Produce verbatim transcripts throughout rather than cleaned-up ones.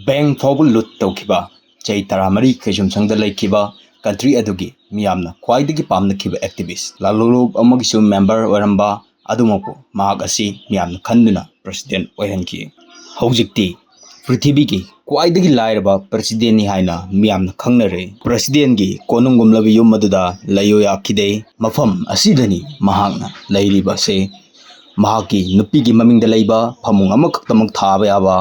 Bank ꯐꯥꯎꯕ ꯂꯨꯠ ꯇꯧꯈꯤꯕ, ꯆꯍꯤ ꯇꯔꯥꯃꯔꯤ ꯀꯩꯁꯨꯝꯁꯪꯗ ꯂꯩꯈꯤꯕ ꯀꯟꯇ꯭ꯔꯤ ꯑꯗꯨꯒꯤ ꯃꯤꯌꯥꯝꯅ ꯈ꯭ꯋꯥꯏꯗꯒꯤ ꯄꯥꯝꯅꯈꯤꯕ ꯑꯦꯛꯇꯤꯚꯤꯁ, ꯂꯥꯂꯣꯂꯨꯞ ꯑꯃꯒꯤꯁꯨ ꯃꯦꯝꯕꯔ ꯑꯣꯏꯔꯝꯕ, ꯑꯗꯨꯃꯛꯄꯨ ꯃꯍꯥꯛ ꯑꯁꯤ ꯃꯤꯌꯥꯝꯅ ꯈꯟꯗꯨꯅ ꯄ꯭ꯔꯁꯤꯗꯦꯟ ꯑꯣꯏꯍꯟꯈꯤ꯫ ꯍꯧꯖꯤꯛꯇꯤ ꯄ꯭ꯔꯤꯊꯤꯕꯤꯒꯤ ꯈ꯭ꯋꯥꯏꯗꯒꯤ ꯂꯥꯏꯔꯕ ꯄ꯭ꯔꯁꯤꯗꯦꯟꯅꯤ ꯍꯥꯏꯅ ꯃꯤꯌꯥꯝꯅ ꯈꯪꯅꯔꯦ꯫ ꯄ꯭ꯔꯁꯤꯗꯦꯟꯒꯤ ꯀꯣꯅꯨꯡꯒꯨꯝꯂꯕ ꯌꯨꯝ ꯑꯗꯨꯗ ꯂꯩꯌꯨ ꯌꯥꯈꯤꯗꯦ꯫ ꯃꯐꯝ ꯑꯁꯤꯗꯅꯤ ꯃꯍꯥꯛꯅ ꯂꯩꯔꯤꯕꯁꯦ꯫ ꯃꯍꯥꯛꯀꯤ ꯅꯨꯄꯤꯒꯤ ꯃꯃꯤꯡꯗ ꯂꯩꯕ ꯐꯃꯨꯡ ꯑꯃꯈꯛꯇꯃꯛ ꯊꯥꯕ ꯌꯥꯕ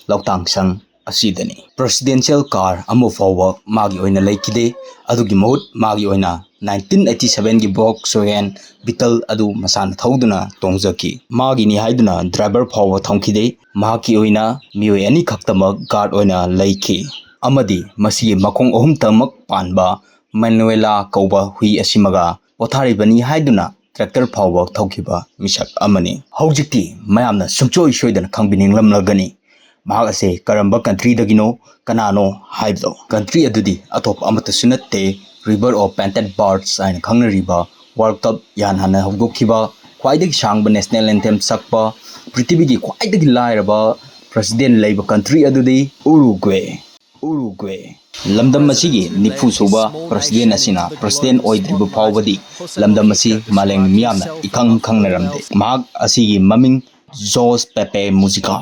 ꯂꯧꯇꯥꯡ ꯁꯪ ꯑꯁꯤꯗꯅꯤ꯫ ꯄ꯭ꯔꯁꯤꯗꯦꯟꯁꯤꯌꯦꯜ ꯀꯥꯔ ꯑꯃ ꯐꯥꯎꯕ ꯃꯥꯒꯤ ꯑꯣꯏꯅ ꯂꯩꯈꯤꯗꯦ꯫ ꯑꯗꯨꯒꯤ ꯃꯍꯨꯠ ꯃꯥꯒꯤ ꯑꯣꯏꯅ ꯅꯥꯏꯟꯇꯤꯟ ꯑꯩꯠꯇꯤ ꯁꯚꯦꯟꯒꯤ ꯚꯣꯛꯁ ꯋꯦꯒꯟ ꯕꯤꯇꯜ ꯑꯗꯨ ꯃꯁꯥꯅ ꯊꯧꯗꯨꯅ ꯇꯣꯡꯖꯈꯤ꯫ ꯃꯥꯒꯤꯅꯤ ꯍꯥꯏꯗꯨꯅ ꯗ꯭ꯔꯥꯏꯚꯔ ꯐꯥꯎꯕ ꯊꯝꯈꯤꯗꯦ꯫ ꯃꯍꯥꯛꯀꯤ ꯑꯣꯏꯅ ꯃꯤꯑꯣꯏ ꯑꯅꯤ ꯈꯛꯇꯃꯛ ꯒꯥꯔꯗ ꯑꯣꯏꯅ ꯂꯩꯈꯤ, ꯑꯃꯗꯤ ꯃꯁꯤꯒꯤ ꯃꯈꯣꯡ ꯑꯍꯨꯝꯇꯃꯛ ꯄꯥꯟꯕ ꯃꯦꯅꯨꯑꯦꯂꯥ ꯀꯧꯕ ꯍꯨꯏ ꯑꯁꯤꯃꯒ ꯄꯣꯊꯥꯔꯤꯕꯅꯤ ꯍꯥꯏꯗꯨꯅ ꯇ꯭ꯔꯦꯛꯇꯔ ꯐꯥꯎꯕ ꯊꯧꯈꯤꯕ ꯃꯤꯁꯛ ꯑꯃꯅꯤ꯫ ꯍꯧꯖꯤꯛꯇꯤ ꯃꯌꯥꯝꯅ ꯁꯨꯡꯁꯣꯏ ꯁꯣꯏꯗꯅ ꯈꯪꯕꯤꯅꯤꯡꯂꯝꯂꯒꯅꯤ, ꯃꯍꯥꯛ ꯑꯁꯦ ꯀꯔꯝꯕ ꯀꯟꯇ꯭ꯔꯤꯗꯒꯤꯅꯣ, ꯀꯅꯥꯅꯣ ꯍꯥꯏꯕꯗꯣ꯫ ꯀꯟꯇ꯭ꯔꯤ ꯑꯗꯨꯗꯤ ꯑꯇꯣꯞꯄ ꯑꯃꯠꯇꯁꯨ ꯅꯠꯇꯦ, River of Painted Birds ꯍꯥꯏꯅ ꯈꯪꯅꯔꯤꯕ ꯋꯥꯔꯜ ꯀꯞ ꯌꯥꯝ ꯍꯥꯟꯅ ꯍꯧꯗꯣꯛꯈꯤꯕ, ꯈ꯭ꯋꯥꯏꯗꯒꯤ ꯁꯥꯡꯕ ꯅꯦꯁꯅꯦꯜ ꯑꯦꯟꯊꯦꯝ ꯁꯛꯄ, ꯄ꯭ꯔꯤꯊꯤꯕꯤꯒꯤ ꯈ꯭ꯋꯥꯏꯗꯒꯤ ꯂꯥꯏꯔꯕ ꯄ꯭ꯔꯁꯤꯗꯦꯟ ꯂꯩꯕ ꯀꯟꯇ꯭ꯔꯤ ꯑꯗꯨꯗꯤ ꯎꯔꯨꯒ꯭ꯋꯦ꯫ ꯎꯔꯨꯒ꯭ꯋꯦ꯫ ꯂꯝꯗꯝ ꯑꯁꯤꯒꯤ ꯅꯤꯐꯨ ꯁꯨꯕ ꯄ꯭ꯔꯁꯤꯗꯦꯟ ꯑꯁꯤꯅ ꯄ꯭ꯔꯁꯤꯗꯦꯟ ꯑꯣꯏꯗ꯭ꯔꯤꯕ ꯐꯥꯎꯕꯗꯤ ꯂꯝꯗꯝ ꯑꯁꯤ ꯃꯥꯂꯦꯝꯒꯤ ꯃꯤꯌꯥꯝꯅ ꯏꯈꯪ ꯈꯪꯅꯔꯝꯗꯦ꯫ ꯃꯍꯥꯛ ꯑꯁꯤꯒꯤ ꯃꯃꯤꯡ ꯖꯣꯁ ꯄꯦꯄꯦ ꯃꯨꯖꯤꯀꯥ꯫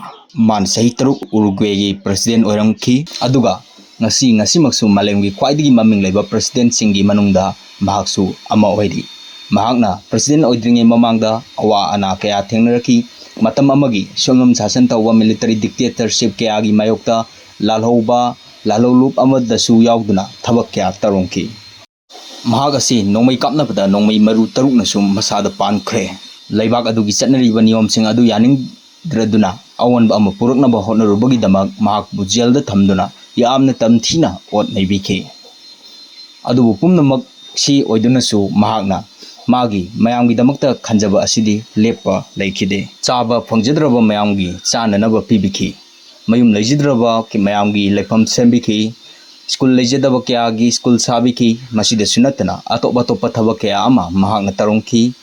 ꯃꯥꯅ ꯆꯍꯤ ꯇꯔꯨꯛ ꯎꯔꯨꯒ꯭ꯋꯦꯒꯤ ꯄ꯭ꯔꯁꯤꯗꯦꯟ ꯑꯣꯏꯔꯝꯈꯤ, ꯑꯗꯨꯒ ꯉꯁꯤ, ꯉꯁꯤꯃꯛꯁꯨ ꯃꯥꯂꯦꯝꯒꯤ ꯈ꯭ꯋꯥꯏꯗꯒꯤ ꯃꯃꯤꯡ ꯂꯩꯕ ꯄ꯭ꯔꯁꯤꯗꯦꯟꯁꯤꯡꯒꯤ ꯃꯅꯨꯡꯗ ꯃꯍꯥꯛꯁꯨ ꯑꯃ ꯑꯣꯏꯔꯤ꯫ ꯃꯍꯥꯛꯅ ꯄ꯭ꯔꯁꯤꯗꯦꯟ ꯑꯣꯏꯗ꯭ꯔꯤꯉꯩ ꯃꯃꯥꯡꯗ ꯑꯋꯥ ꯑꯅꯥ ꯀꯌꯥ ꯊꯦꯡꯅꯔꯛꯈꯤ꯫ ꯃꯇꯝ ꯑꯃꯒꯤ ꯁꯨꯡꯂꯝ ꯁꯥꯁꯟ ꯇꯧꯕ ꯃꯤꯂꯤꯇꯔꯤ ꯗꯤꯛꯇꯦꯇꯔꯁꯤꯞ ꯀꯌꯥꯒꯤ ꯃꯥꯌꯣꯛꯇ ꯂꯥꯜꯍꯧꯕ, ꯂꯥꯜꯍꯧꯂꯨꯞ ꯑꯃꯗꯁꯨ ꯌꯥꯎꯗꯨꯅ ꯊꯕꯛ ꯀꯌꯥ ꯇꯧꯔꯝꯈꯤ꯫ ꯃꯍꯥꯛ ꯑꯁꯤ ꯅꯣꯡꯃꯩ ꯀꯥꯞꯅꯕꯗ ꯅꯣꯡꯃꯩ ꯃꯔꯨ ꯇꯔꯨꯛꯅꯁꯨ ꯃꯁꯥꯗ ꯄꯥꯟꯈ꯭ꯔꯦ꯫ ꯂꯩꯕꯥꯛ ꯑꯗꯨꯒꯤ ꯆꯠꯅꯔꯤꯕ ꯅꯤꯌꯣꯝꯁꯤꯡ ꯑꯗꯨ ꯌꯥꯅꯤꯡꯗ꯭ꯔꯗꯨꯅ ꯑꯑꯣꯟꯕ ꯑꯃ ꯄꯨꯔꯛꯅꯕ ꯍꯣꯠꯅꯔꯨꯕꯒꯤꯗꯃꯛ ꯃꯍꯥꯛꯄꯨ ꯖꯦꯜꯗ ꯊꯝꯗꯨꯅ ꯌꯥꯝꯅ ꯇꯝꯊꯤꯅ ꯑꯣꯠ ꯅꯩꯕꯤꯈꯤ꯫ ꯑꯗꯨꯕꯨ ꯄꯨꯝꯅꯃꯛ ꯁꯤ ꯑꯣꯏꯗꯨꯅꯁꯨ ꯃꯍꯥꯛꯅ ꯃꯥꯒꯤ ꯃꯌꯥꯝꯒꯤꯗꯃꯛꯇ ꯈꯟꯖꯕ ꯑꯁꯤꯗꯤ ꯂꯦꯞꯄ ꯂꯩꯈꯤꯗꯦ꯫ ꯆꯥꯕ ꯐꯪꯖꯗ꯭ꯔꯕ ꯃꯌꯥꯝꯒꯤ ꯆꯥꯅꯅꯕ ꯄꯤꯕꯤꯈꯤ꯫ ꯃꯌꯨꯝ ꯂꯩꯖꯗ꯭ꯔꯕ ꯃꯌꯥꯝꯒꯤ ꯂꯩꯐꯝ ꯁꯦꯝꯕꯤꯈꯤ꯫ ꯁ꯭ꯀꯨꯜ ꯂꯩꯖꯗꯕ ꯀꯌꯥꯒꯤ ꯁ꯭ꯀꯨꯜ ꯁꯥꯕꯤꯈꯤ꯫ ꯃꯁꯤꯗꯁꯨ ꯅꯠꯇꯅ ꯑꯇꯣꯞ ꯑꯇꯣꯞꯄ ꯊꯕꯛ ꯀꯌꯥ ꯑꯃ ꯃꯍꯥꯛꯅ ꯇꯧꯔꯝꯈꯤ꯫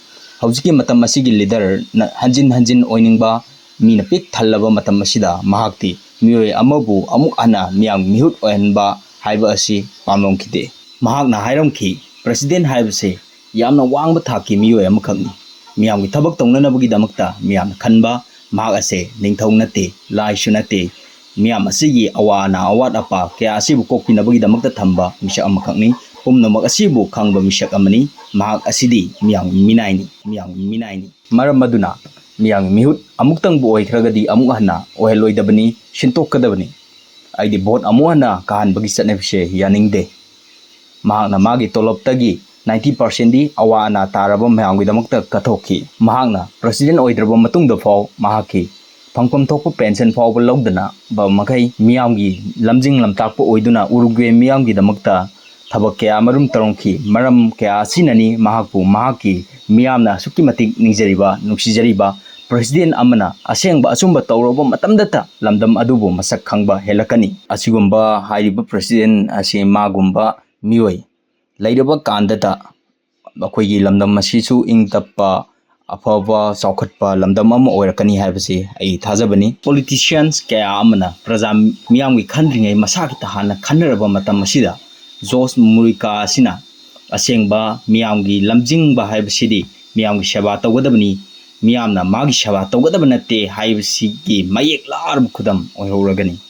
ꯍꯧꯖꯤꯛꯀꯤ ꯃꯇꯝ ꯑꯁꯤꯒꯤ ꯂꯤꯗꯔꯅ ꯍꯟꯖꯤꯟ ꯍꯟꯖꯤꯟ ꯑꯣꯏꯅꯤꯡꯕ ꯃꯤꯅ ꯄꯤꯛ ꯊꯜꯂꯕ ꯃꯇꯝ ꯑꯁꯤꯗ ꯃꯍꯥꯛꯇꯤ ꯃꯤꯑꯣꯏ ꯑꯃꯕꯨ ꯑꯃꯨꯛ ꯍꯟꯅ ꯃꯤꯌꯥꯝꯒꯤ ꯃꯤꯍꯨꯠ ꯑꯣꯏꯍꯟꯕ ꯍꯥꯏꯕ ꯑꯁꯤ ꯄꯥꯝꯂꯝꯈꯤꯗꯦ꯫ ꯃꯍꯥꯛꯅ ꯍꯥꯏꯔꯝꯈꯤ, "ꯄ꯭ꯔꯁꯤꯗꯦꯟ ꯍꯥꯏꯕꯁꯤ ꯌꯥꯝꯅ ꯋꯥꯡꯕ ꯊꯥꯛꯀꯤ ꯃꯤꯑꯣꯏ ꯑꯃꯈꯛꯅꯤ꯫ ꯃꯤꯌꯥꯝꯒꯤ ꯊꯕꯛ ꯇꯧꯅꯅꯕꯒꯤꯗꯃꯛꯇ ꯃꯤꯌꯥꯝꯅ ꯈꯟꯕ ꯃꯍꯥꯛ ꯑꯁꯦ ꯅꯤꯡꯊꯧ ꯅꯠꯇꯦ, ꯂꯥꯏꯁꯨ ꯅꯠꯇꯦ꯫ ꯃꯤꯌꯥꯝ ꯑꯁꯤꯒꯤ ꯑꯋꯥ ꯑꯅꯥ, ꯑꯋꯥꯠ ꯑꯄꯥ ꯀꯌꯥ ꯑꯁꯤꯕꯨ ꯀꯣꯛꯄꯤꯅꯕꯒꯤꯗꯃꯛꯇ ꯊꯝꯕ ꯃꯤꯁꯛ ꯑꯃꯈꯛꯅꯤ꯫ ꯄꯨꯝꯅꯃꯛ ꯑꯁꯤꯕꯨ ꯈꯪꯕ ꯃꯤꯁꯛ ꯑꯃꯅꯤ꯫ ꯃꯍꯥꯛ ꯑꯁꯤꯗꯤ ꯃꯤꯌꯥꯝꯒꯤ ꯃꯤꯅꯥꯏꯅꯤ, ꯃꯤꯌꯥꯝꯒꯤ ꯃꯤꯅꯥꯏꯅꯤ꯫ ꯃꯔꯝ ꯑꯗꯨꯅ ꯃꯤꯌꯥꯝꯒꯤ ꯃꯤꯍꯨꯠ ꯑꯃꯨꯛꯇꯪꯕꯨ ꯑꯣꯏꯈ꯭ꯔꯒꯗꯤ ꯑꯃꯨꯛ ꯍꯟꯅ ꯑꯣꯏꯍꯜꯂꯣꯏꯗꯕꯅꯤ, ꯁꯤꯟꯇꯣꯛꯀꯗꯕꯅꯤ꯫ ꯑꯩꯗꯤ ꯚꯣꯠ ꯑꯃꯨꯛ ꯍꯟꯅ ꯀꯥꯍꯟꯕꯒꯤ ꯆꯠꯅꯕꯤꯁꯦ ꯌꯥꯅꯤꯡꯗꯦ"꯫ ꯃꯍꯥꯛꯅ ꯃꯥꯒꯤ ꯇꯣꯂꯣꯞꯇꯒꯤ ninety percentꯗꯤ ꯑꯋꯥ ꯑꯅꯥ ꯇꯥꯔꯕ ꯃꯌꯥꯝꯒꯤꯗꯃꯛꯇ ꯀꯠꯊꯣꯛꯈꯤ꯫ ꯃꯍꯥꯛꯅ ꯄ꯭ꯔꯁꯤꯗꯦꯟ ꯑꯣꯏꯗ꯭ꯔꯕ ꯃꯇꯨꯡꯗ ꯐꯥꯎ ꯃꯍꯥꯛꯀꯤ ꯐꯪꯐꯝ ꯊꯣꯛꯄ ꯄꯦꯟꯁꯟ ꯐꯥꯎꯕ ꯂꯧꯗꯅꯕ ꯃꯈꯩ ꯃꯤꯌꯥꯝꯒꯤ ꯂꯝꯖꯤꯡ ꯂꯝꯇꯥꯛꯄ ꯑꯣꯏꯗꯨꯅ ꯎꯔꯨꯒ꯭ꯋꯦ ꯃꯤꯌꯥꯝꯒꯤꯗꯃꯛꯇ ꯊꯕꯛ ꯀꯌꯥ ꯑꯃꯔꯣꯝ ꯇꯧꯔꯝꯈꯤ꯫ ꯃꯔꯝ ꯀꯌꯥ ꯑꯁꯤꯅꯅꯤ ꯃꯍꯥꯛꯄꯨ ꯃꯍꯥꯛꯀꯤ ꯃꯤꯌꯥꯝꯅ ꯑꯁꯨꯛꯀꯤ ꯃꯇꯤꯛ ꯅꯤꯡꯖꯔꯤꯕ, ꯅꯨꯡꯁꯤꯖꯔꯤꯕ꯫ ꯄ꯭ꯔꯁꯤꯗꯦꯟ ꯑꯃꯅ ꯑꯁꯦꯡꯕ ꯑꯆꯨꯝꯕ ꯇꯧꯔꯕ ꯃꯇꯝꯗꯇ ꯂꯝꯗꯝ ꯑꯗꯨꯕꯨ ꯃꯁꯛ ꯈꯪꯕ ꯍꯦꯜꯂꯛꯀꯅꯤ꯫ ꯑꯁꯤꯒꯨꯝꯕ ꯍꯥꯏꯔꯤꯕ ꯄ꯭ꯔꯁꯤꯗꯦꯟ ꯑꯁꯤ ꯃꯥꯒꯨꯝꯕ ꯃꯤꯑꯣꯏ ꯂꯩꯔꯕ ꯀꯥꯟꯗꯇ ꯑꯩꯈꯣꯏꯒꯤ ꯂꯝꯗꯝ ꯑꯁꯤꯁꯨ ꯏꯪ ꯇꯞꯄ, ꯑꯐꯕ, ꯆꯥꯎꯈꯠꯄ ꯂꯝꯗꯝ ꯑꯃ ꯑꯣꯏꯔꯛꯀꯅꯤ ꯍꯥꯏꯕꯁꯤ ꯑꯩ ꯊꯥꯖꯕꯅꯤ꯫ Politicians ꯀꯌꯥ ꯑꯃꯅ ꯄ꯭ꯔꯖꯥ ꯃꯤꯌꯥꯝꯒꯤ ꯈꯟꯗ꯭ꯔꯤꯉꯩ ꯃꯁꯥ ꯈꯤꯇ ꯍꯥꯟꯅ ꯈꯟꯅꯔꯕ ꯃꯇꯝ ꯑꯁꯤꯗ ꯖꯣꯔꯖ ꯃꯨꯔꯤꯀꯥ ꯑꯁꯤꯅ ꯑꯁꯦꯡꯕ ꯃꯤꯌꯥꯝꯒꯤ ꯂꯝꯖꯤꯡꯕ ꯍꯥꯏꯕꯁꯤꯗꯤ ꯃꯤꯌꯥꯝꯒꯤ ꯁꯦꯕꯥ ꯇꯧꯒꯗꯕꯅꯤ, ꯃꯤꯌꯥꯝꯅ ꯃꯥꯒꯤ ꯁꯦꯕꯥ ꯇꯧꯒꯗꯕ ꯅꯠꯇꯦ ꯍꯥꯏꯕꯁꯤꯒꯤ ꯃꯌꯦꯛ ꯂꯥꯔꯕ ꯈꯨꯗꯝ ꯑꯣꯏꯍꯧꯔꯒꯅꯤ꯫